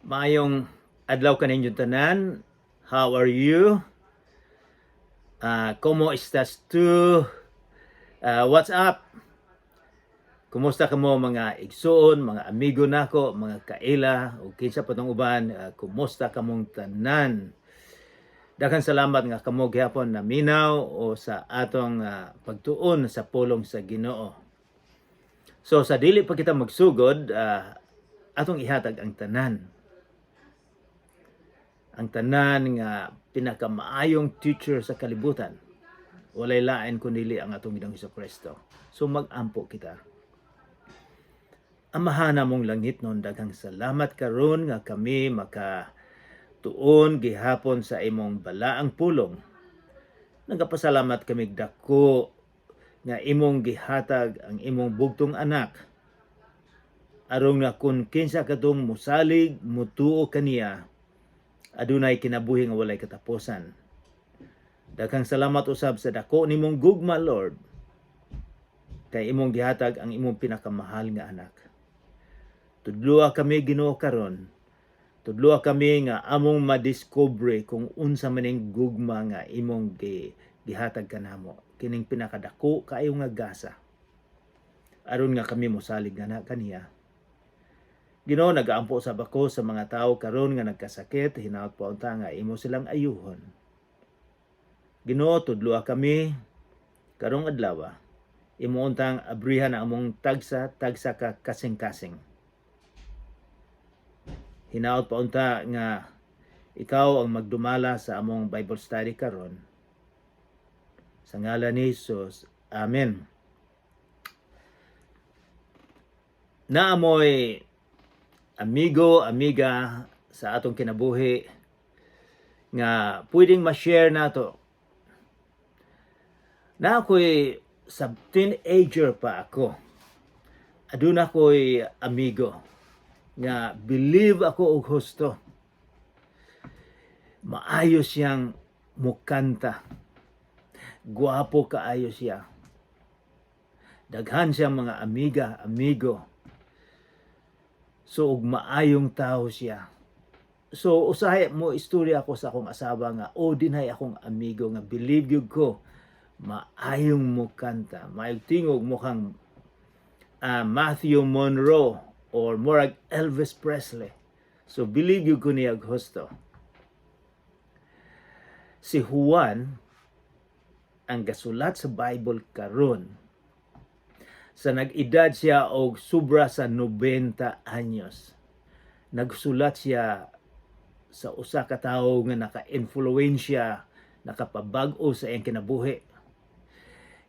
Maayong adlaw kaninyong tanan. How are you? Cómo estás tú? What's up? Kumusta kamo, mga igsuon, mga amigo nako, mga kaila, o kinsa pa tong uban, kumusta kamong tanan? Daghang salamat nga kamo gihapon naminaw o sa atong pagtuon sa pulong sa Ginoo. So sa dili pa kita magsugod, atong ihatag ang tanan. Ang tanan nga pinakamaayong teacher sa kalibutan. Walay lain kundi ang atong Ginoong Kristo. So mag-ampo kita. Amahan namong langitnon, daghang salamat karon nga kami maka tuon gihapon sa imong balaang pulong. Nagapasalamat kami dako nga imong gihatag ang imong bugtong anak aron nga kung kinsa katong musalig, mutuo kaniya, adunay kinabuhi nga walay katapusan. Daghang salamat usab sa dako nimong gugma, Lord, kay imong gihatag ang imong pinakamahal nga anak. Tudloa kami, Ginoo, karon. Tudloa kami nga among madiscover kung unsa man ning gugma nga imong gihatag kanamo. Kining pinakadako kaayo nga gasa. Aron nga kami mosalig nga na kaniya. Ginoo, nagaampo sab ako sa mga tao karon nga nagkasakit, hinaot po unta nga imo silang ayuhon. Ginoo, tudloa kami karong adlaw. Imo untang abrihan ang among tagsa tagsa ka kasing-kasing. Hinaot pa unta nga ikaw ang magdumala sa among Bible study karon. Sa ngalan ni Jesus. Amen. Naamoy amigo, amiga sa atong kinabuhi nga pwedeng ma-share nato. Na ako'y sa teenager pa ako. Aduna ko'y amigo nga believe ako og husto. Maayo siyang mukanta. Guwapo kaayo siya. Daghan siyang mga amiga, amigo. So ug maayong tao siya. So usahay mo istorya ako sa akong asawa nga o dinhay akong amigo nga believe gyud ko maayong mukanta, maayong tingog, mukhang Matthew Monroe or murag Elvis Presley. So believe gyud ko niya og husto. Si Juan ang gasulat sa Bible karon sa nag-edad siya og sobra sa 90 anyos. Nagsulat siya sa usa ka tawo nga naka-influensya, nakapabag-o sa iyang kinabuhi.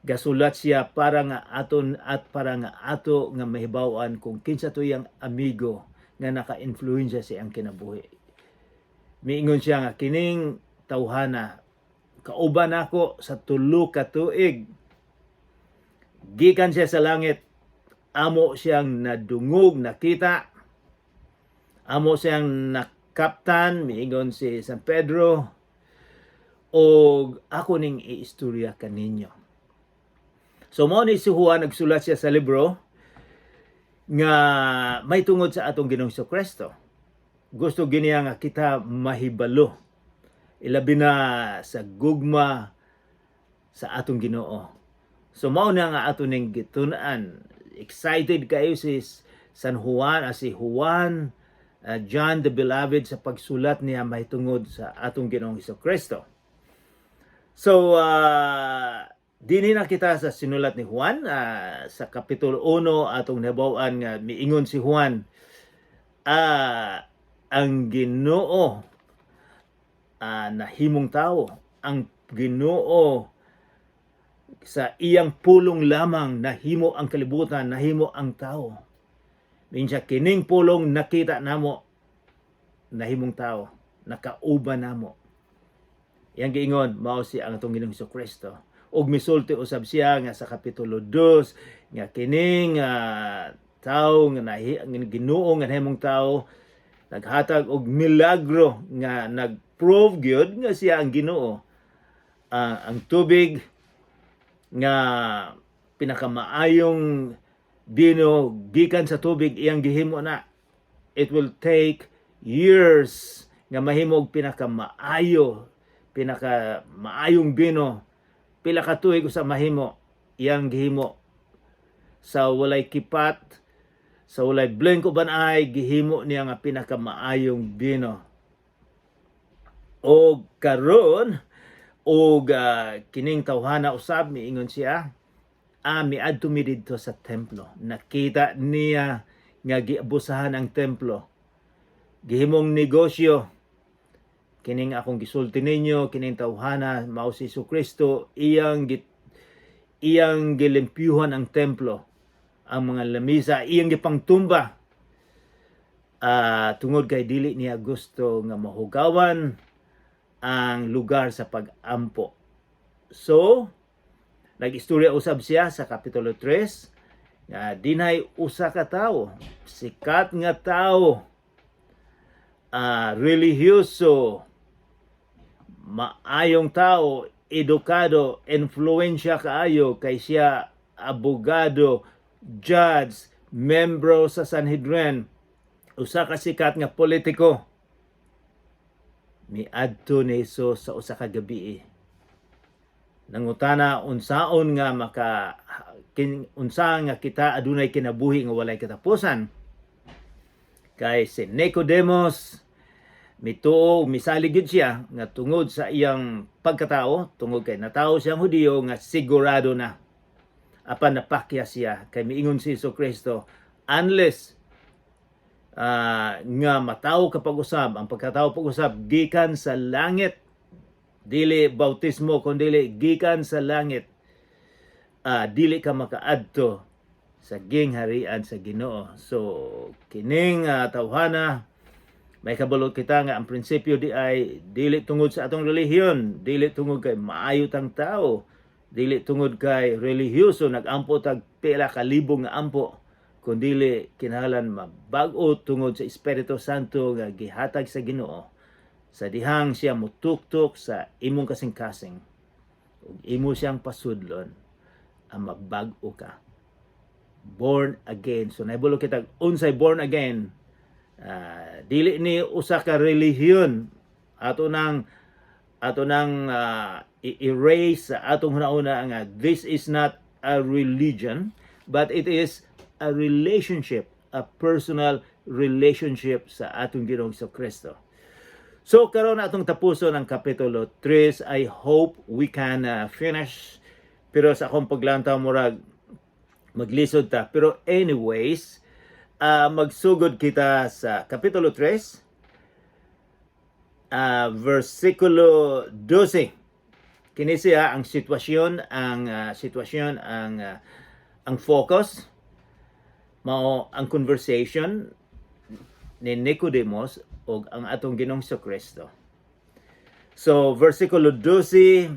Gasulat siya para nga aton at para nga ato nga mahibaw-an kung kinsa to iyang amigo nga naka-influensya sa iyang kinabuhi. Miingon siya nga kining tawhana kauban nako sa 3 ka tuig. Gikan siya sa langit, amo siyang nadungog, nakita. Amo siyang nakaptan, miingon si San Pedro, og ako ning iistorya kaninyo. So mao ni si Juan, nagsulat siya sa libro nga may tungod sa atong Ginoong Kristo. Gusto giniya nga kita mahibalo ilabi na sa gugma sa atong Ginoo. So mao na nga ato ning gitun-an. Excited kayo si San Juan, si Juan, John the Beloved sa pagsulat niya mahitungod sa atong Ginoong Kristo. So dinhi na kita sa sinulat ni Juan sa Kapitulo 1, atong nahibaw-an nga miingon si Juan, ang Ginoo nahimong tao, ang Ginoo sa iyang pulong lamang nahimo ang kalibutan, nahimo ang tao. Minsa kining pulong nakita namo nahimong tao, nakauban namo. Iyang giingon mao si ang atong Ginoong Kristo. Ug misulti usab siya nga sa Kapitulo 2 nga kining tao nga nahi, ang Ginoo nga nahimong tao naghatag og milagro nga nag-prove gyud nga siya ang Ginoo. Ang tubig nga pinakamaayong bino gikan sa tubig iyang gihimo na. It will take years nga mahimog pinakamaayo, pinakamaayong bino. Pila ka tuig usa mahimo, iyang gihimo sa walay kipat, sa walay blink of an eye, gihimo niya nga pinakamaayong bino. Og karon og kining tawhana usab, miingon siya, miadto mi didto sa templo. Nakita niya nga giabusahan ang templo, gihimong negosyo. Kining akong gisulti ninyo, kining tawhana mao si Kristo, iyang gilimpyuhan ang templo, ang mga lamisa iyang gipangtumba, tungod kay dili niya gusto nga mahugawan ang lugar sa pag-ampo. So nag-istorya usab siya sa kapitulo 3 nga dinhay usa ka tawo, sikat nga tawo, religyoso, maayong tao, edukado, influensya kaayo kay siya abogado, judge, membro sa Sanhedrin, usa ka sikat nga politiko. Miadto ni Jesus sa usa ka gabi. Nangutana unsaon nga maka unsa nga kita adunay kinabuhi nga walay katapusan. Kay si Nicodemus mituo, misalig gyud siya nga tungod sa iyang pagkatao, tungod kay natawo siyang Hudiyo, nga sigurado na. Apan napakya siya kay miingon si Hesus Kristo, unless nga matawo ka pag-usab, ang pagkatawo pag-usab gikan sa langit, dili bautismo kundi gikan sa langit, dili ka makaadto sa gingharian sa Ginoo. So kining tawhana, may kabalo kita nga ang prinsipyo di ay dili tungod sa atong relihiyon, dili tungod kay maayo tang tao, dili tungod kay relihiyoso, nagampo tag pila ka libo nga ampo, kundili kinahanglan mabag-o tungod sa Espiritu Santo nga gihatag sa Ginoo sa dihang siya mutuktok sa imong kasing-kasing ug imo siyang pasudlon ang mabag-o ka, born again. So nahibalo kita unsay born again. Dili ni usa ka relihiyon. Ato nang i-erase sa atong hunahuna nga this is not a religion but it is a relationship, a personal relationship sa atong Ginoong Kristo. So karon atong tapuson ang kapitulo 3. I hope we can finish, pero sa akong paglantaw murag maglisod ta. Pero anyways, magsugod kita sa kapitulo 3, versikulo 12. Kini siya ang sitwasyon, ang focus mao ang conversation ni Nicodemus ug ang atong Ginoong Kristo. So versikulo 12,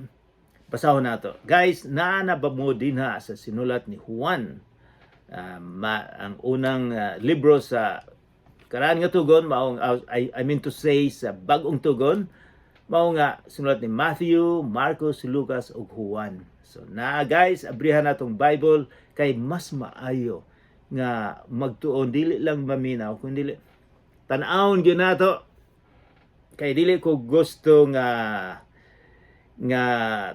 basahon nato. Guys, naa na ba mo dinha sa sinulat ni Juan? Ang unang libro sa karaan nga tugon maong I mean to say sa bag-ong tugon, mao nga sinulat ni Matthew, Marcos, Lucas ug Juan. So na guys, abrihan natong Bible kay mas maayo nga magtuon, dili lang maminaw kundi tan-awon gyud nato, kay dili ko gusto nga nga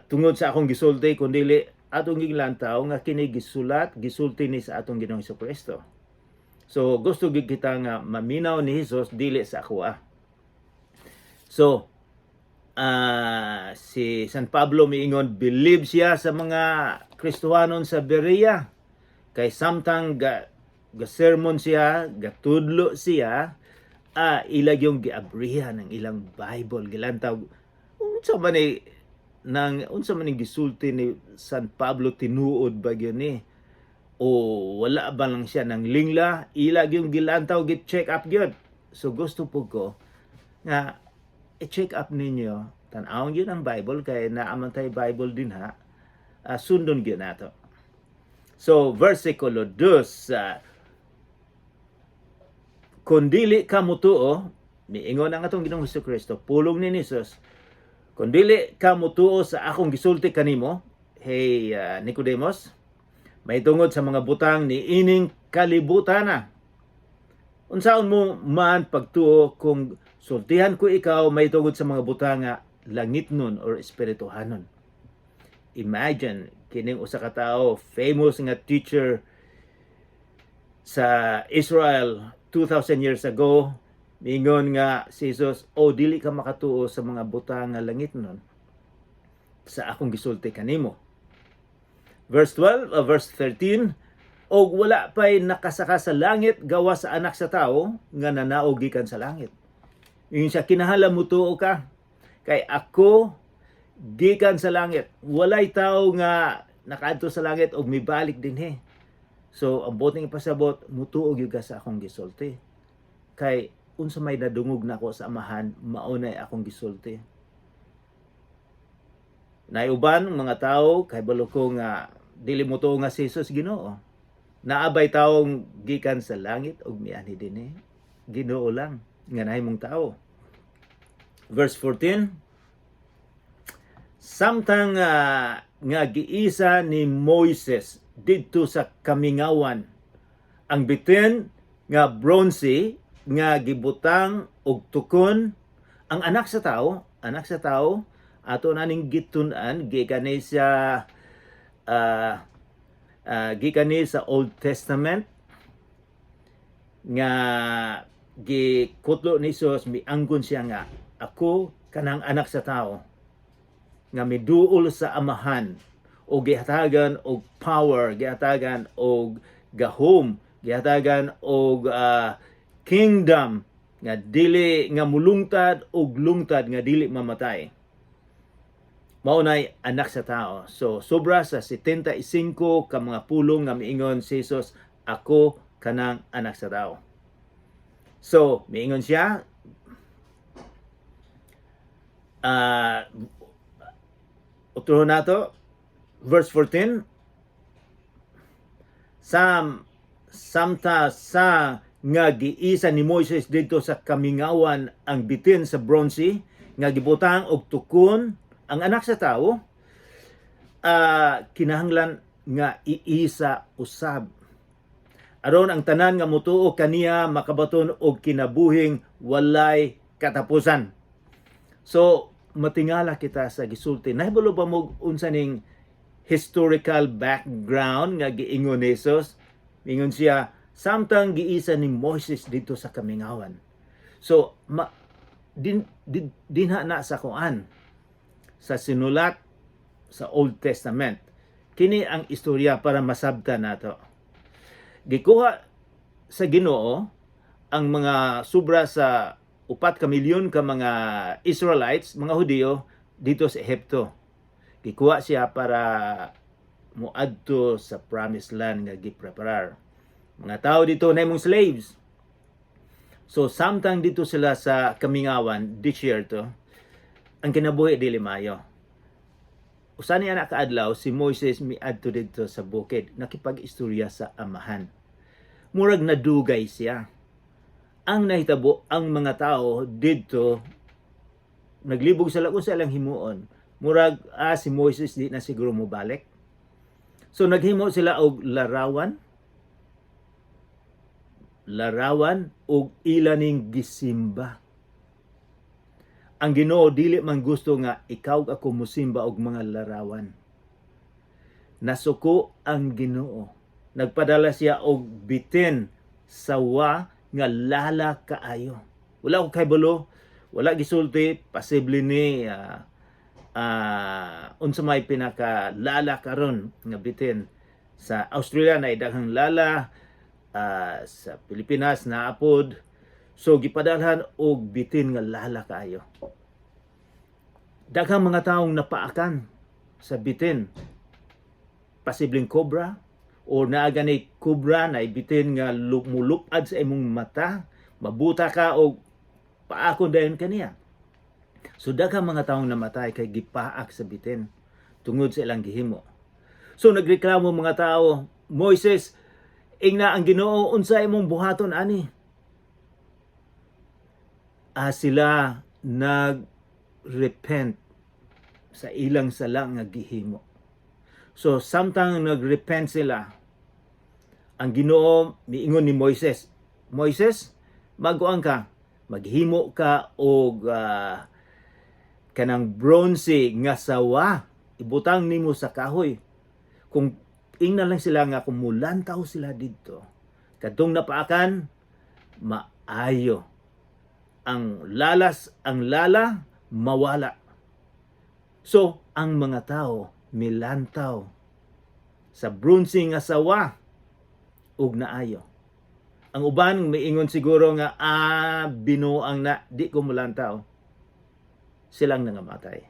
tungod sa akong gisulti, kundi atong ginglantaw nga kini gisulat, gisulti ni sa atong Ginoong Kristo. So gusto gyud kita nga maminaw ni Jesus, dili sa ako ah. So si San Pablo miingon believe siya sa mga Kristohanon sa Berea kay samtang ga sermon siya, gatudlo siya, ila yung giabrihan ang ilang Bible, gilantaw unsa man ni gisulti ni San Pablo, tinuod ba gyud ni o wala ba lang siya ng lingla. Ila yung gilantaw, gi check up gyud. So gusto po ko nga i-check up ninyo, tan-awon gyud ang Bible kay naa man tay Bible din ha. Sundon gyud nato. So versikulo 2, "Kung dili ka mutuo," miingon ang atong Ginoong Kristo, pulong ni Jesus, "kung dili ka mutuo sa akong gisulti kanimo, hey Nicodemus, may tungod sa mga butang ni ining kalibutan na." Unsaon mo man pagtuo kung sultihan ko ikaw may tungod sa mga butang nga langitnon or espirituhanon? Imagine kining usa ka tawo, famous nga teacher sa Israel 2000 years ago, mingon nga si Jesus, "Oh, dili ka makatuo sa mga butang nga langitnon sa akong gisulti kanimo." Verse 12, verse 13, "Og wala pa'y nakasaka sa langit gawas sa Anak sa Tao nga nanaog gikan sa langit." Ingon siya, "Kinahanglan mutuo ka kay ako gikan sa langit." Walay tao nga nakaadto sa langit og mibalik dinhi. So ang buot niyang ipasabot, mutuo gyud ka sa akong gisulti. Kay unsa may nadungog nako sa Amahan, mao nay akong gisulti. Naay uban mga tao kay balo ko nga dili mo nga si Jesus Ginoo. Naa bay taong gikan sa langit ug mianhi dinhi? Ginoo lang nga nahimong tao. Verse 14. "Samtang nga giisa ni Moises didto sa kamingawan ang bitin nga bronze nga gibutang og tukon, ang Anak sa Tao," Anak sa Tao, ato na ning gitun-an gikan ni sa gikan ni sa Old Testament nga gikutlo ni Jesus. Mianggon siya nga ako kanang Anak sa Tao nga miduol sa Amahan o gihatagan og power, gihatagan og gahom, gihatagan og kingdom nga dili nga mulungtad og lungtad nga dili mamatay. Mao nay Anak sa Tao. So sobra sa 75 ka mga pulong nga miingon si Jesus, "Ako kanang Anak sa Tao." So miingon siya, utro nato verse 14, "Samta sa nga giisa ni Moises didto sa kamingawan ang bitin sa bronze nga gibutang og tukon, ang Anak sa Tao kinahanglan nga iisa usab aron ang tanan nga mutuo kaniya makabaton og kinabuhing walay katapusan." So matingala kita sa gisulti. Nahibalo ba mo unsa ning historical background nga giingon ni Jesus? Ingon siya, samtang giisa ni Moises didto sa kamingawan. So ma, din, din dinha na sa kuan sa sinulat sa Old Testament. Kini ang istorya para masabta nato. Gikuha sa Ginoo ang mga sobra sa 4 ka milyon ka mga Israelites, mga Hudiyo didto sa Ehipto. Gikuha siya para muadto sa promised land nga gipreparar. Mga tao didto nahimong slaves. So samtang didto sila sa kamingawan, disyerto, ang kinabuhi dili maayo. Usa ni anak kaadlaw, si Moises miadto didto sa bukid, nakipag-istorya sa Amahan. Murag nadugay siya. Ang nahitabo, ang mga tao didto naglibog sila kung sa ilang himuon. Murag si Moises di na siguro mobalik. So naghimo sila og larawan larawan og ila ning gisimba. Ang Ginoo dili man gusto nga ikaw ug ako musimba og mga larawan. Nasuko ang Ginoo. Nagpadala siya og bitin, sawa nga lala kaayo. Wala ko kahibalo, wala gisulti, posible ni unsa may pinaka lala karon nga bitin. Sa Australia na daghang lala, sa Pilipinas naapod. So gipadalhan og bitin nga lala kaayo. Daghang mga taong napaakan sa bitin. Posibleng cobra o naa gani cobra na bitin nga mulupad sa imong mata, mabuta ka og paakon dayon kaniya. So daghang mga taong namatay kay gipaak sa bitin tungod sa ilang gihimo. So nagreklamo mga tao, "Moises, ingna ang Ginoo, unsa imong buhaton ani?" Sila nag-repent sa ilang sala nga gihimo. So samtang nag-repent sila, ang Ginoo miingon ni Moises, "Moises, Maguang ka, maghimo ka og kanang bronze nga sawa, ibutang nimo sa kahoy. Kung ingnan lang sila nga kung mulantaw sila didto, kadtong napaakan, maayo ang lalas, ang lala mawala. So ang mga tao milantaw sa bronze nga sawa ug naayo. Ang uban miingon siguro nga, "Ah, binuang na, di ko mulantaw." Silang nangamatay.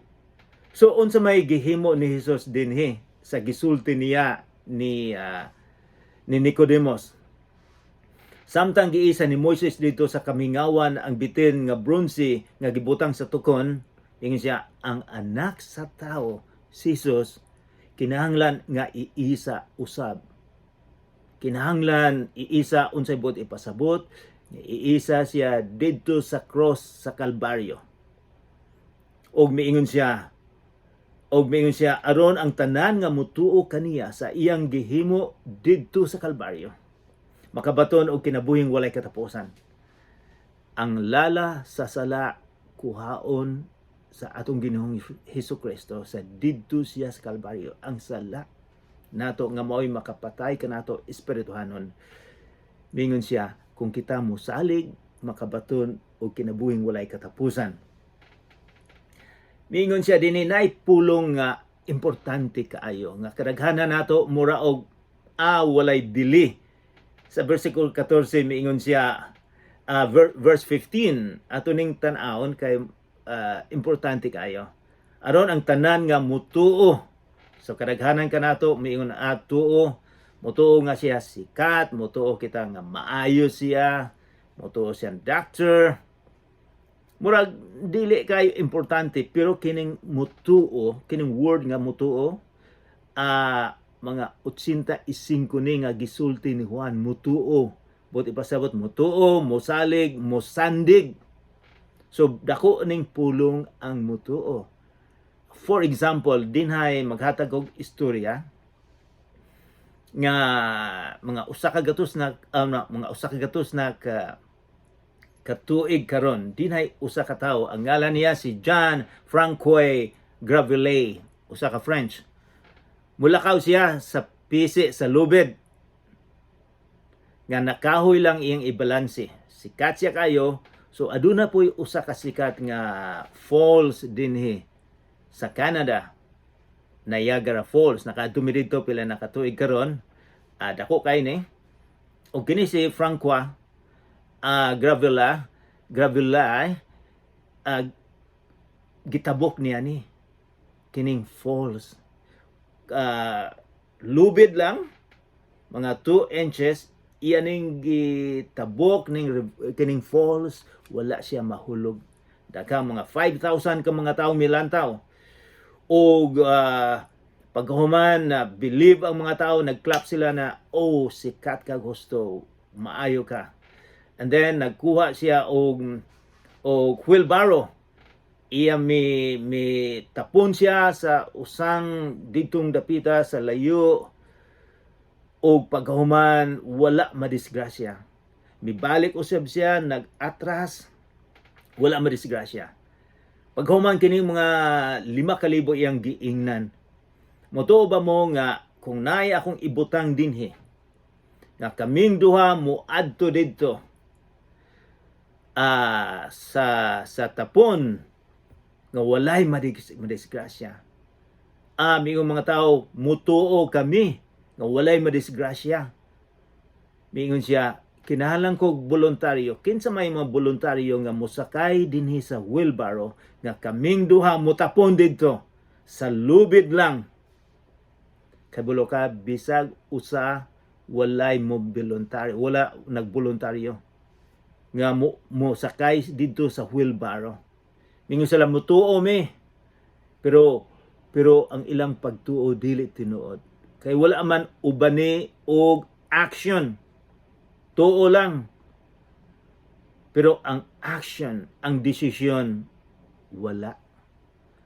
So unsa may gihimo ni Jesus dinhi sa gisulti niya ni Nicodemus? Samtang giisa ni Moises didto sa kamingawan ang bitin nga bronze nga gibutang sa tukon, ingon siya, ang Anak sa Tao, si Jesus, kinahanglan nga iisa usab. Kinahanglan iisa. Unsay buot ipasabot? Iisa siya didto sa cross sa Kalbaryo. Og miingon siya aron ang tanan nga mutuo kaniya sa iyang gihimo didto sa Kalbaryo, makabaton og kinabuhing walay katapusan. Ang lala sa sala kuhaon sa atong Ginoong Hesus Kristo sa didto siya sa Kalbaryo. Ang sala nato nga mao'y makapatay kanato espirituhanon. Mingon siya, kung kita mosalig, makabaton og kinabuhing walay katapusan. Mingon siya dinhi, naay pulong nga importante kaayo nga kadaghanan nato mura og walay dili. Sa versikulo 14 miingon siya, verse 15 ato ning tan-awon kay importante kaayo. Aron ang tanan nga mutuo. So kadaghanan kanato miingon, ah, tuo, mutuo nga siya sikat, mutuo kita nga maayo siya, mutuo siya doctor. Murag dili kayo importante, pero kining mutuo, kining word nga mutuo, mga 85 ni nga gisulti ni Juan, mutuo. Buot ipasabot, mutuo, musalig, musandig. So dako ning pulong ang mutuo. For example, dinhay maghatag og istorya nga mga usa ka gatos na na, mga 100 na ka katuig karon, dinhay usa ka tawo, ang ngalan niya si Jean Francois Gravelet, usa ka French. Mulakaw siya sa pisi sa lubid nga nakahoy lang iyang ibalanse. Sikat siya kayo. So aduna po'y usa ka sikat nga falls dinhi sa Canada, Niagara Falls. Nakaadto mi didto pila na katuig karon. Dako kay ni. Og kini si Francois Gravela, gitabok niya ni kining falls. Lubid lang mga 2 inches iya ning gitabok ning kining falls, wala siya mahulog. Daghang mga 5,000 ka mga tawo milantaw og pagkahuman na believe ang mga tao, nagclap sila na, "Oh, sikat ka gusto, maayo ka." And then nagkuha siya og wheelbarrow, iya mi tapon siya sa usang ditong dapita sa layo, og pagkahuman wala madisgrasya. Mibalik usab siya, nag-atras, wala madisgrasya. Paghuman kini mga 5,000 iyang giingnan, "Motuo ba mo nga kung naay akong ibutang dinhi nga kaming duha mo adto didto sa tapon nga walay madisgrasya?" Miingon mga tao, "Mutuo kami nga walay madisgrasya." Miingon siya, "Kinahanglan ko voluntaryo. Kinsa may mga voluntaryo nga mosakay dinhi sa wheelbarrow nga kaming duha mutapon didto sa lubid lang?" Kabalo ka, bisag usa walay mo voluntaryo, wala nagboluntaryo nga mo sakay didto sa wheelbarrow. Mingon sila, "Mutuo mi." Pero ang ilang pagtuo dili tinuod. Kay wala man ubani og action. Tuo lang. Pero ang action, ang desisyon, wala.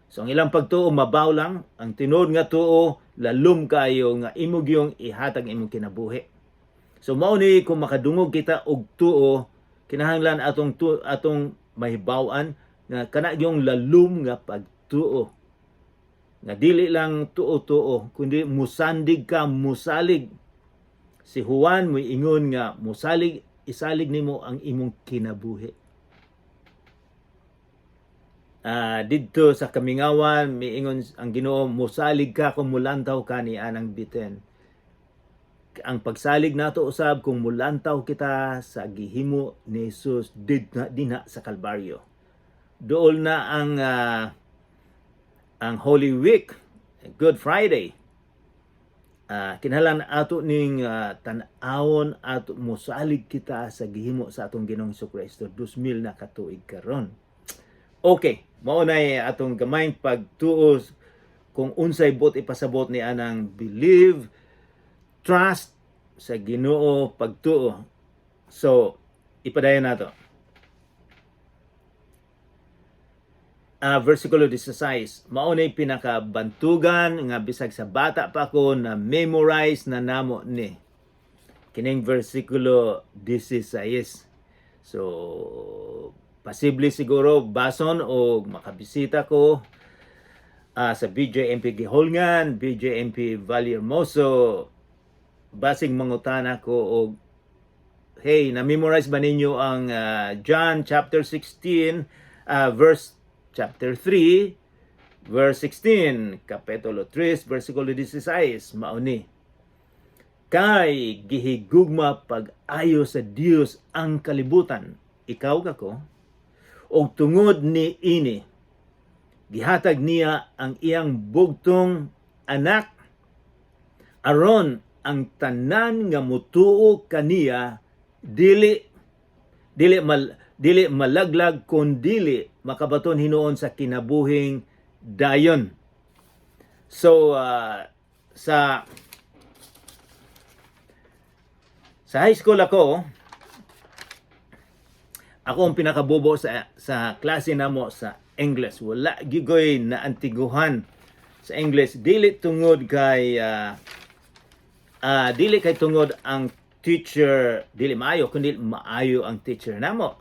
So ang ilang pagtuo mabaw lang, ang tinuod nga tuo lalom kayo nga imo gyung ihatag imong kinabuhi. So mao ni kung makadungog kita og tuo, Kinahanglan atong mahibaw-an nga kana yung lalum nga pagtuo. Nga dili lang tuo-tuo, kundi musandig ka, musalig. Si Juan moingon nga musalig, isalig nimo ang imong kinabuhi. Didto sa kamingawan, miingon ang Ginoo, musalig ka kung mulantaw ka ni anang bitin. Ang pagsalig nato usab kung mulantaw kita sa gihimo ni Jesus didna dinha sa Kalbaryo. Dool na ang Holy Week, Good Friday. Kinahanglan ato ning tan-awon ato, musalig kita sa gihimo sa atong Ginoong Kristo 2000 na katuig karon. Okay, mao nay atong gamayng pagtuo kung unsay buot ipasabot ni anang believe, trust sa Ginoo, pagtuo. So, ipadayon nato. Versikulo 16, mao nay pinakabantugan nga bisag sa bata pa ko na memorize na namo ni. Kining versikulo 16. So, posible siguro bason o makabisita ko sa BJMP Giholngan, BJMP Valle Hermoso, basing mangutana ko og, "Hey, na-memorize ba ninyo ang John chapter 16 verse chapter 3 verse 16, kapitulo 3 versikulo 16?" Mao ni: "Kay gihigugma pag-ayo sa Dios ang kalibutan," ikaw kako, "og tungod ni ini gihatag niya ang iyang bugtong anak, aron ang tanan nga mutuo kaniya dili malaglag kun dili makabaton hinuon sa kinabuhing dayon." So sa high school ako, ako ang pinakabobo sa klase namo sa English. Wala gyud koy naantiguhan sa English, dili tungod kay dili kay tungod ang teacher dili maayo, kundi maayo ang teacher namo.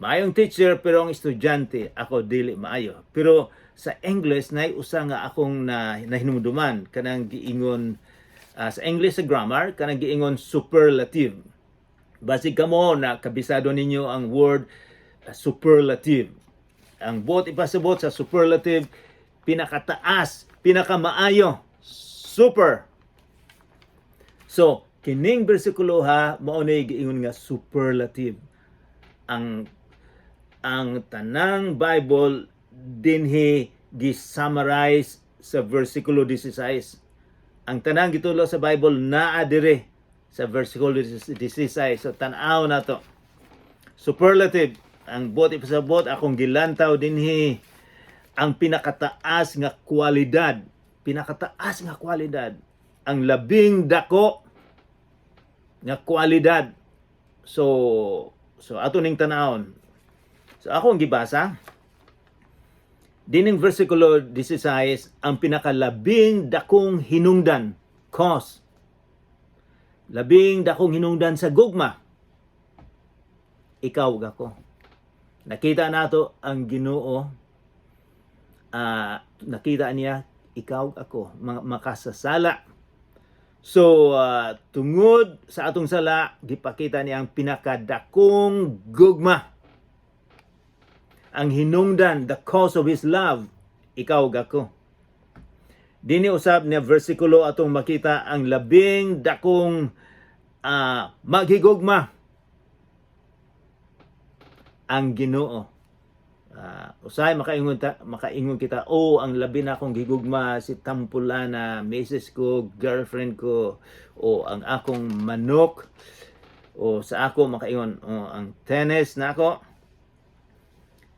Maayong teacher, pero ang estudyante ako dili maayo. Pero sa English nay usa nga akong na nahinumduman, kanang giingon sa English sa grammar, kanang giingon superlative. Basig kamo na kabisado ninyo ang word superlative. Ang buot ipasabot sa superlative, pinakataas, pinakamaayo, super. So, kining bersikulo ha, mao ni giingon nga superlative. Ang tanang Bible dinhi gi-summarize sa versikulo 16. Ang tanang gitulo sa Bible naa dire sa versikulo 16. So tan-aw na to. Superlative ang buot ipasabot, akong gilantaw dinhi ang pinakataas nga kwalidad, pinakataas nga kwalidad, ang labing dako nga kwalidad. So ato ning tan-awon. So ako ang gibasa dining versikulo 16, ang pinakalabing dakong hinungdan, cause, labing dakong hinungdan sa gugma, ikaw ug ako. Nakita nato ang Ginoo, nakita niya ikaw ug ako mga makasasala. So tungod sa atong sala, gipakita niya ang pinakadakong gugma, ang hinungdan, the cause of His love, ikaw ug ako. Dini usab niya versikulo atong makita ang labing dakong maghigugma, ang Ginoo. Usahay makaingon kita, "Oh, ang labi na akong gigugma si Tampulana, misis ko, girlfriend ko, o ang akong manok," o sa ako makaingon, "Oh, ang tennis na ako."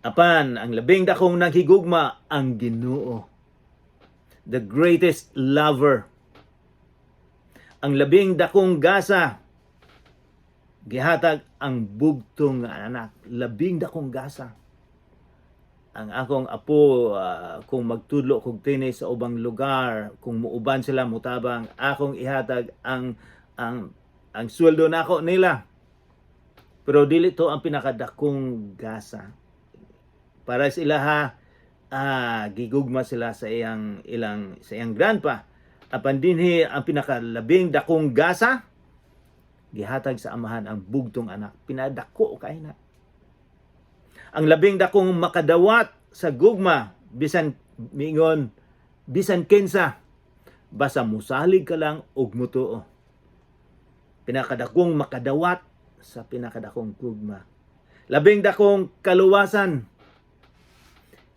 Apan ang labing dakong naghigugma, ang Ginoo. The greatest lover. Ang labing dakong gasa, gihatag ang bugtong nga anak, labing dakong gasa. Ang akong apo, kung magtudlo kog tennis sa ubang lugar, kung muuban sila, mutabang, akong ihatag ang sweldo nako nila. Pero dili to ang pinakadakong gasa. Para sa ilaha, gigugma sila sa iyang grandpa. Apan dinhi, ang pinakalabing dakong gasa, gihatag sa Amahan ang bugtong Anak. Pinadako kay na. Ang labing dakong makadawat sa gugma, bisan miingon bisan kinsa, basta musalig ka lang og mutuo. Pinakadakong makadawat sa pinakadakong gugma. Labing dakong kaluwasan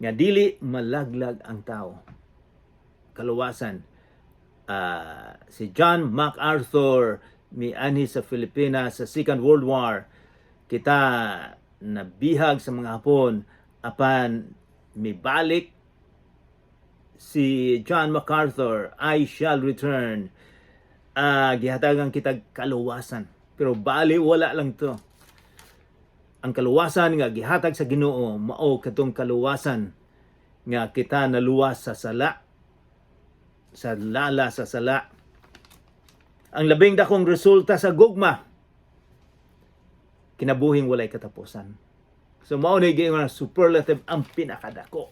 nga dili malaglag ang tao. Kaluwasan. Si John MacArthur mianhi sa Pilipinas sa Second World War. Kita nabihag sa mga Hapon, apan mibalik si John MacArthur, "I shall return." Gihatagan kita kaluwasan. Pero bali wala lang to. Ang kaluwasan nga gihatag sa Ginoo mao katong kaluwasan nga kita naluwas sa sala, sa lala sa sala. Ang labing dakong resulta sa gugma, kinabuhing walay katapusan. So mao ni giingon nga superlative, ang pinakadako.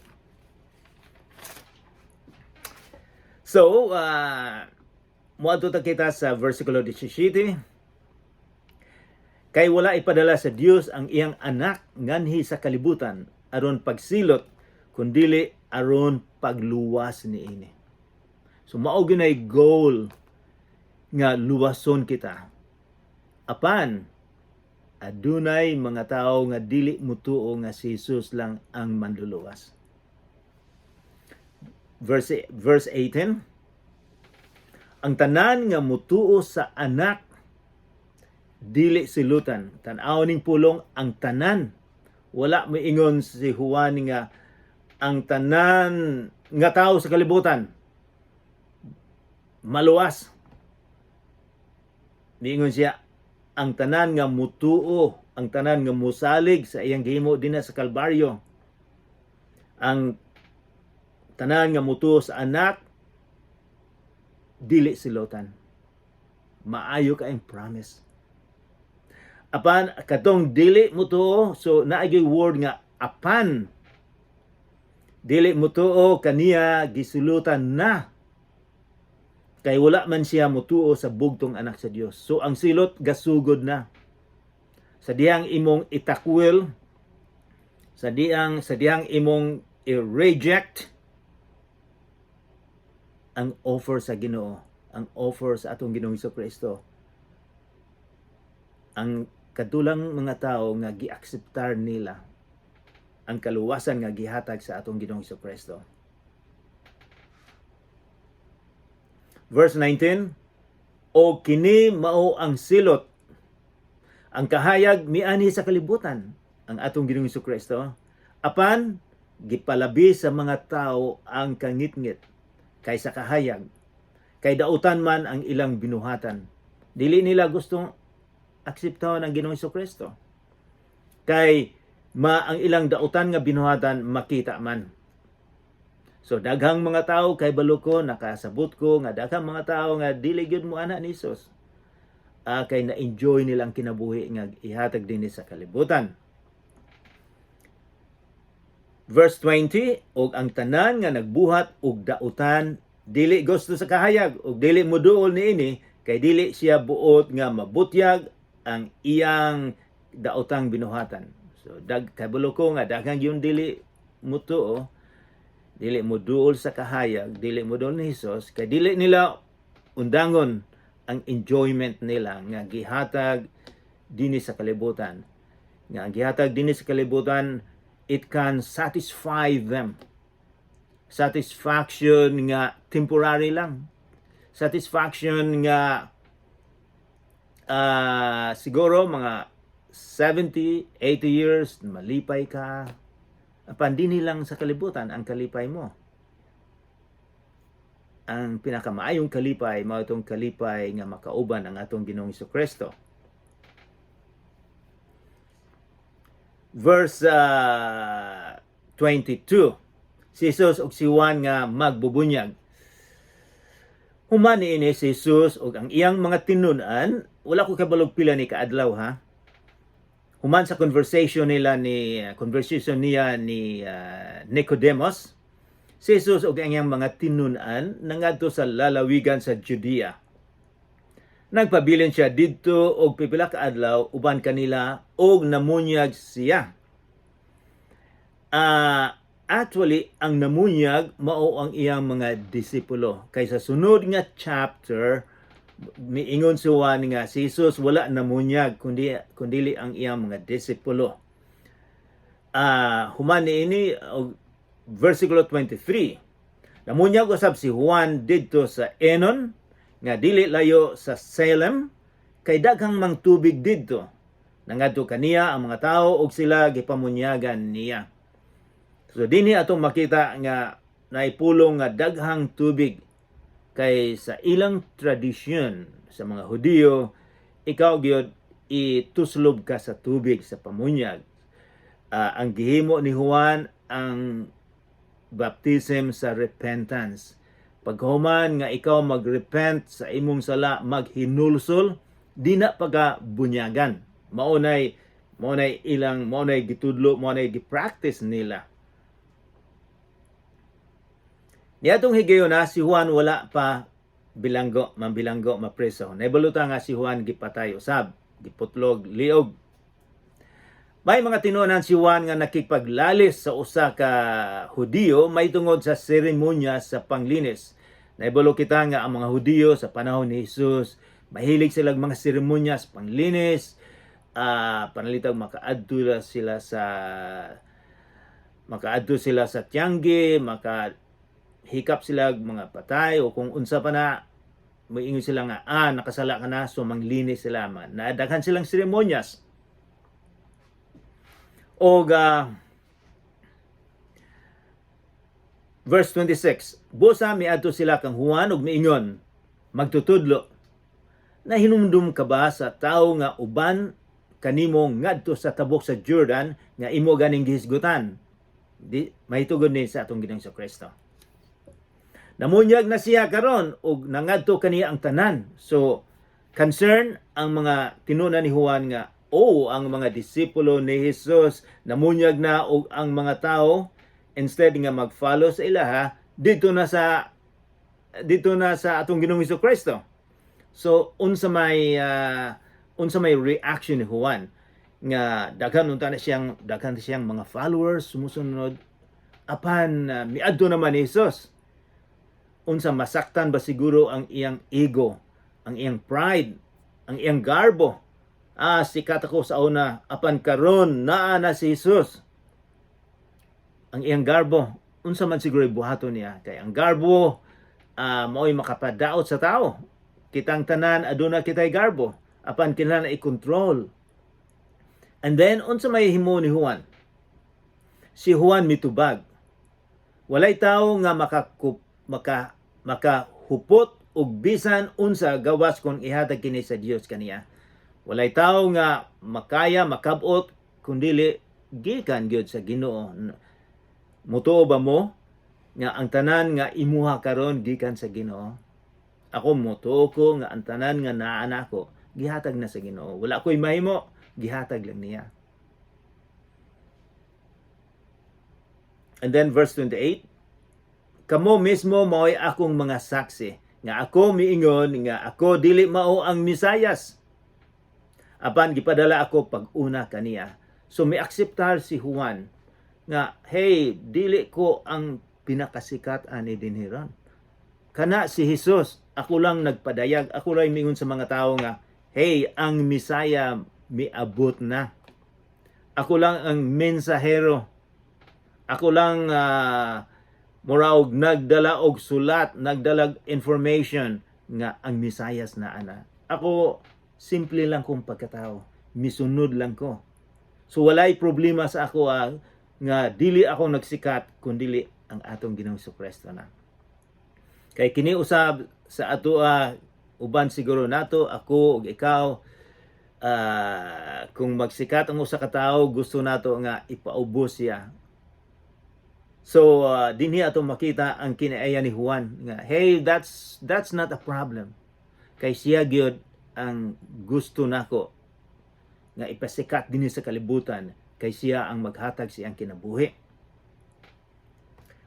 So, muadto ta kita sa versikulo 17. Kay wala ipadala sa Dios ang iyang Anak nganhi sa kalibutan aron pagsilot, kundili aron pagluwas niini. So mao ginay goal nga luwason kita. Apan adunay mga tawo nga dili mutuo nga si Jesus lang ang manluluwas. Verse 18: Ang tanan nga mutuo sa Anak dili silutan. Tan-aw ning pulong "ang tanan". Wala moingon si Juan nga ang tanan nga tao sa kalibutan maluwas. Miingon siya ang tanan nga mutuo, ang tanan nga musalig sa iyang gihimo dinha sa Kalbaryo. Ang tanan nga mutuo sa Anak dili silutan. Maayo kaayong promise. Apan katong dili mutuo, so naay word nga "apan". Dili mutuo kaniya, gisulutan na. Kay wala man siya mutuo sa bugtong Anak sa Dios. So ang silot gasugod na. Sa dihang imong itakwil, sa dihang imong i-reject ang offer sa Ginoo, ang offer sa atong Ginoong Kristo. Ang kadulang mga tao nga giakseptar nila ang kaluwasan nga gihatag sa atong Ginoong Kristo. Verse 19, O kini mao ang silot. Ang kahayag mianhi sa kalibutan, ang atong Ginoong Kristo. Apan gipalabi sa mga tao ang kangitngit kaysa kahayag. Kay dautan man ang ilang binuhatan. Dili nila gustong akseptahon ang Ginoong Kristo. Kay ma ang ilang dautan nga binuhatan makita man. So daghang mga tao, kay balo ko, nakasabot ko nga daghang mga tao nga dili gyud mo ana ni Jesus. Kay na-enjoy nilang kinabuhi nga ihatag dinhi sa kalibutan. Verse 20, og ang tanan nga nagbuhat og dautan dili gusto sa kahayag ug dili moduol niini, kay dili siya buot nga mabutyag ang iyang daotang binuhatan. So kabalo ko nga daghang yung dili mutuo, dili mo duol sa kahayag, dili mo duol ni Jesus, kay dili nila undangon ang enjoyment nila nga gihatag dinhi sa kalibutan. Nga ang gihatag dinhi sa kalibutan, it can satisfy them. Satisfaction nga temporary lang. Satisfaction nga siguro mga 70, 80 years, malipay ka. Apan dinhi lang sa kalibutan ang kalipay mo. Ang pinakamaayong kalipay mao itong kalipay nga makauban ang atong Ginoong Kristo. Verse 22. Si Jesus ug si Juan nga magbubunyag. Human niini, si Jesus ug ang iyang mga tinun-an, wala ko kabalog pila ni kaadlaw ha. Human sa conversation niya ni Nicodemus, si Jesus ug ang iyang mga tinun-an nangadto sa lalawigan sa Judea. Nagpabilin siya didto og pipila ka adlaw uban kanila og namunyag siya. Actually, ang namunyag mao ang iyang mga disipulo. Kay sa sunod nga chapter, miingon si Juan nga si Jesus wala namunyag kundi ang iyang mga disipulo. Human niini og versikulo 23. Namunyag usab si Juan didto sa Enon nga dili layo sa Salem kay daghang mang tubig didto. Nangadto kaniya ang mga tao ug sila gipamunyagan niya. So dinhi atong makita nga naipulong nga daghang tubig kay sa ilang tradisyon sa mga Hudiyo, ikaw gyud ituslob ka sa tubig sa pamunyag. Ang gihimo ni Juan ang baptism sa repentance. Paghuman nga ikaw magrepent sa imong sala, maghinulsol, di na pagka bunyagan. Maunay gitudlo, maunay gipractice nila. Niadtong higayon na si Juan wala pa bilanggo, mambilanggo, mapreso. Naibaluta nga si Juan gipatay usab, giputlog, liog. May mga tinunan si Juan nga nakipaglalis sa usa ka Hudiyo may tungod sa seremonya sa panglinis. Naibalo kita nga ang mga Hudiyo sa panahon ni Jesus, mahilig sila mga seremonya sa panglinis, panalitag makaadto sila sa tiangge, maka hikap sila og mga patay o kung unsa pa na. Moingon sila nga nakasala ka na, so manglinis sila man. Nadaghan silang seremonyas. Og verse 26, busa miadto sila kang Juan ug miingon, "Magtutudlo, nahinumdum ka ba sa tawo nga uban kanimo ngadto sa tabok sa Jordan nga imo ganing gihisgutan?" Di mahitugod ni sa atong Ginoong Kristo. Namunyag na siya karon ug nangadto kaniya ang tanan. So concern ang mga tinun-an ni Juan nga, oh, ang mga disipulo ni Jesus namunyag na ug ang mga tao, instead nga mag-follow sa ilaha, dito na sa atong Ginoong Kristo. So unsa may reaction ni Juan nga daghan na siyang mga followers sumusunod, apan miadto naman ni Jesus? Unsa, masaktan ba siguro ang iyang ego, ang iyang pride, ang iyang garbo? Sikat ako sa una, apan karon naa na si Jesus. Ang iyang garbo, unsa man siguro buhaton niya? Kay ang garbo mao'y makapadaot sa tao. Kitang tanan aduna kitay garbo, apan kinahanglan i-control. And then unsa may himo ni Juan? Si Juan mitubag, "Walay tawo nga makahupot og bisan unsa gawas kung ihatag kini sa Dios kaniya. Walay tawo nga makaya makabot kun dili gikan gyud sa Ginoo." Mutuo ba mo nga ang tanan nga imuha karon gikan sa Ginoo? Ako, mutuo ko nga ang tanan nga naa nako gihatag na sa Ginoo. Wala ko'y mahimo, gihatag lang niya. And then verse 28, "Kamo mismo mao'y akong mga saksi nga ako miingon nga ako dili mao ang Mesayas. Apan gipadala ako pag-una kaniya." So mi akseptar si Juan nga, hey, dili ko ang pinakasikat ani dinhi ron. Kana si Jesus, ako lang nagpadayag, ako lang miingon sa mga tao nga, hey, ang Mesaya miabot na. Ako lang ang mensahero. Ako lang muraog nagdala og sulat, nagdalag information nga ang Mesayas na ana. Ako, simple lang kong pagkatao. Misunod lang ko. So walay problema sa ako nga dili ako nagsikat kundili ang atong Ginoong Kristo na. Kay kini usab sa ato, uban siguro nato, ako ug ikaw, kung magsikat ang usa ka tawo, gusto nato nga ipaubos siya. So dinhi ato makita ang kinaaya ni Juan nga, hey, that's not a problem. Kay siya gyud ang gusto nako. nga ipasikat dinhi sa kalibutan kay siya ang maghatag sa iyang kinabuhi.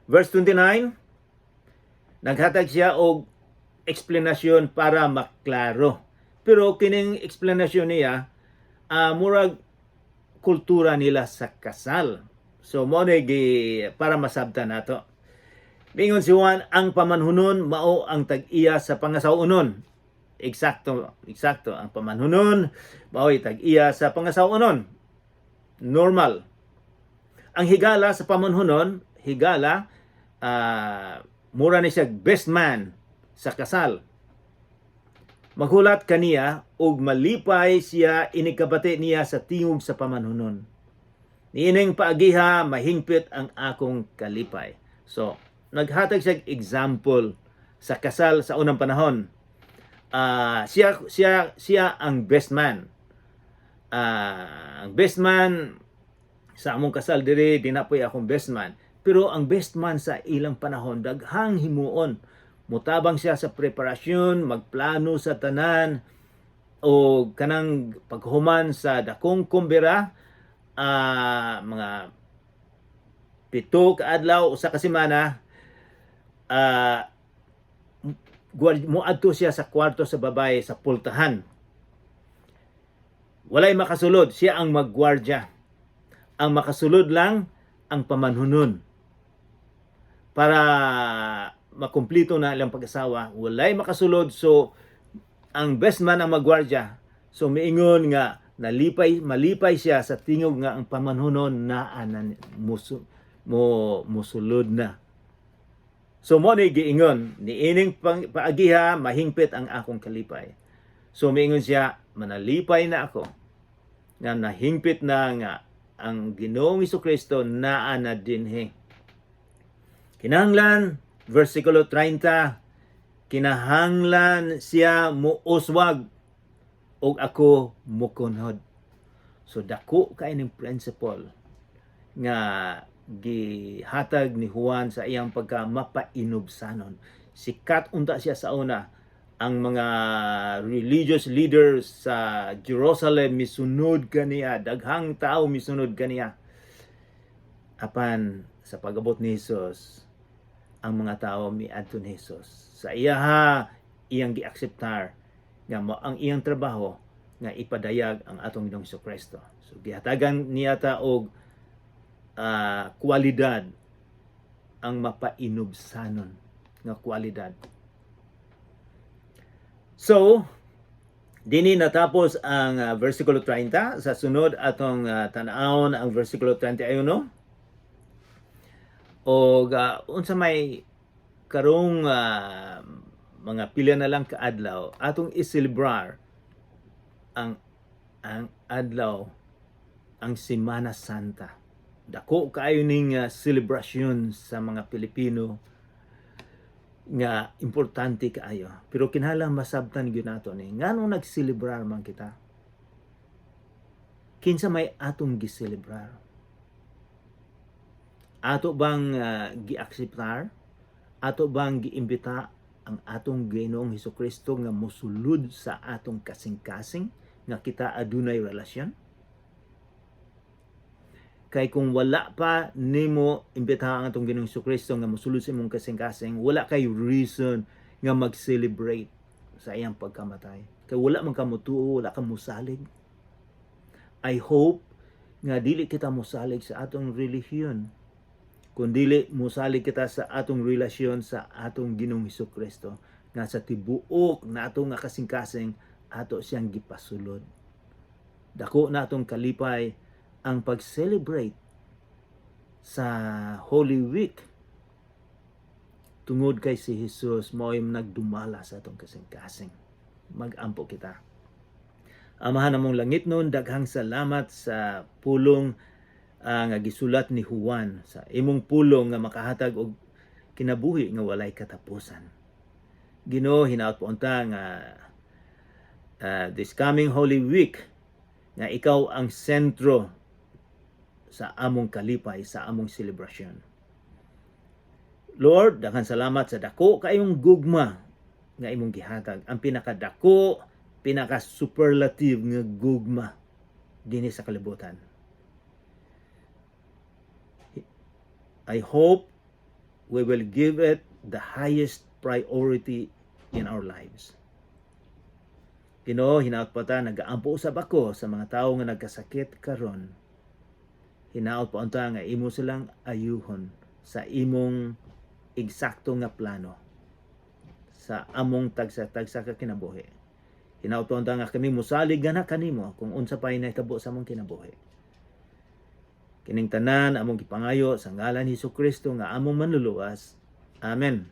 Verse 29, naghatag siya og eksplanasyon para maklaro. Pero kining eksplanasyon niya, murag kultura nila sa kasal. So mo na gi para masabtan nato. Mingon si Juan, ang pamanhunon mao ang tag-iya sa pangasaw-onon. Eksakto, eksakto. Ang pamanhunon mao'y tag-iya sa pangasaw-onon. Normal. Ang higala sa pamanhunon, higala, mura ni siya best man sa kasal. Maghulat kaniya ug malipay siya inikabati niya sa tingog sa pamanhunon. Niining paagiha, mahingpit ang akong kalipay. So, naghatag siya example sa kasal sa unang panahon. Siya ang best man. Ang best man sa among kasal diri, di na po'y akong best man. Pero ang best man sa ilang panahon, daghang himuon. Mutabang siya sa preparasyon, magplano sa tanan, o kanang paghuman sa dakong kumbira, mga 7 ka adlaw, 1 ka semana, muadto siya sa kwarto sa babae sa pultahan. Walay makasulod, siya ang maggwardya. Ang makasulod lang ang pamanhunon. Para makumplito na ilang pag-asawa, walay makasulod, so ang best man ang magwardya. So miingon nga nalipay, malipay siya sa tingog nga ang pamanhunon naa na, mo musulod na. So mo ni giingon, niining paagiha, mahingpit ang akong kalipay. So miingon siya, manalipay na ako nga nahingpit na nga ang Ginoong Kristo naa na dinhi. Kinahanglan, versikulo 30, kinahanglan siya muuswag ug ako mukunhod. So dako kay ning principle nga gihatag ni Juan sa iyang pagka mapainubsanon. Sikat unta siya sa una. Ang mga religious leaders sa Jerusalem misunod kaniya, daghang tao misunod kaniya. Apan sa pag-abot ni Jesus, ang mga tao miadto ni Jesus. Sa iyaha iyang giakseptar nga mo ang iyang trabaho nga ipadayag ang atong Ginoong Kristo. So gihatagan niya ta og kwalidad, ang mapainubsanon nga kwalidad. So, dini natapos ang versikulo 30. Sa sunod atong tan-awon ang versikulo 31. O unsa may karong mga pila na lang kaadlaw atong iselebrar ang adlaw, ang Semana Santa. Dako kaayo ning selebrasyon sa mga Pilipino nga importante kaayo. Pero kinahanglan masabtan gyud nato ni nganong nagselebrar man kita. Kinsa may atong giselebrar? Ato bang giakseptar? Ato bang giimbita ang atong Ginoong Hesukristo nga mosulod sa atong kasing-kasing nga kita adunay relasyon? Kay kung wala pa nimo imbitahan ang atong Ginoong Hesukristo nga mosulod sa imong kasing-kasing, wala kay reason nga mag-celebrate sa iyang pagkamatay. Kay wala man ka motuo, wala ka mosalig. I hope nga dili kita mosalig sa atong relihiyon, kun dili mosalig kita sa atong relasyon sa atong Ginoong Hesukristo nga sa tibuok nato nga kasing-kasing ato siyang gipasulod. Dako na atong kalipay ang pag-celebrate sa Holy Week tungod kay si Jesus mao'y nagdumala sa atong kasing-kasing. Mag-ampo kita. Amahan namong langitnon, daghang salamat sa pulong nga gisulat ni Juan, sa imong pulong nga makahatag og kinabuhi nga walay katapusan. Ginoo, hinaot po unta nga this coming Holy Week nga ikaw ang sentro sa among kalipay, sa among selebrasyon. Lord, daghan salamat sa dako kayong gugma nga imong gihatag. Ang pinakadako, pinaka superlative nga gugma. dinhi sa kalibutan. I hope we will give it the highest priority in our lives. Ginoo, hinaot pa ta, nagaampo usab ako sa mga tawo nga nagkasakit karon. Hinaot pa unta nga imo silang ayuhon sa imong eksakto nga plano sa among tagsa-tagsa ka kinabuhi. Hinaot pa unta nga kami musalig gana kanimo kung unsa pa'y nahitabo sa among kinabuhi. Kining tanan among gipangayo sa ngalan ni Hesus Kristo nga among Manluluwas. Amen.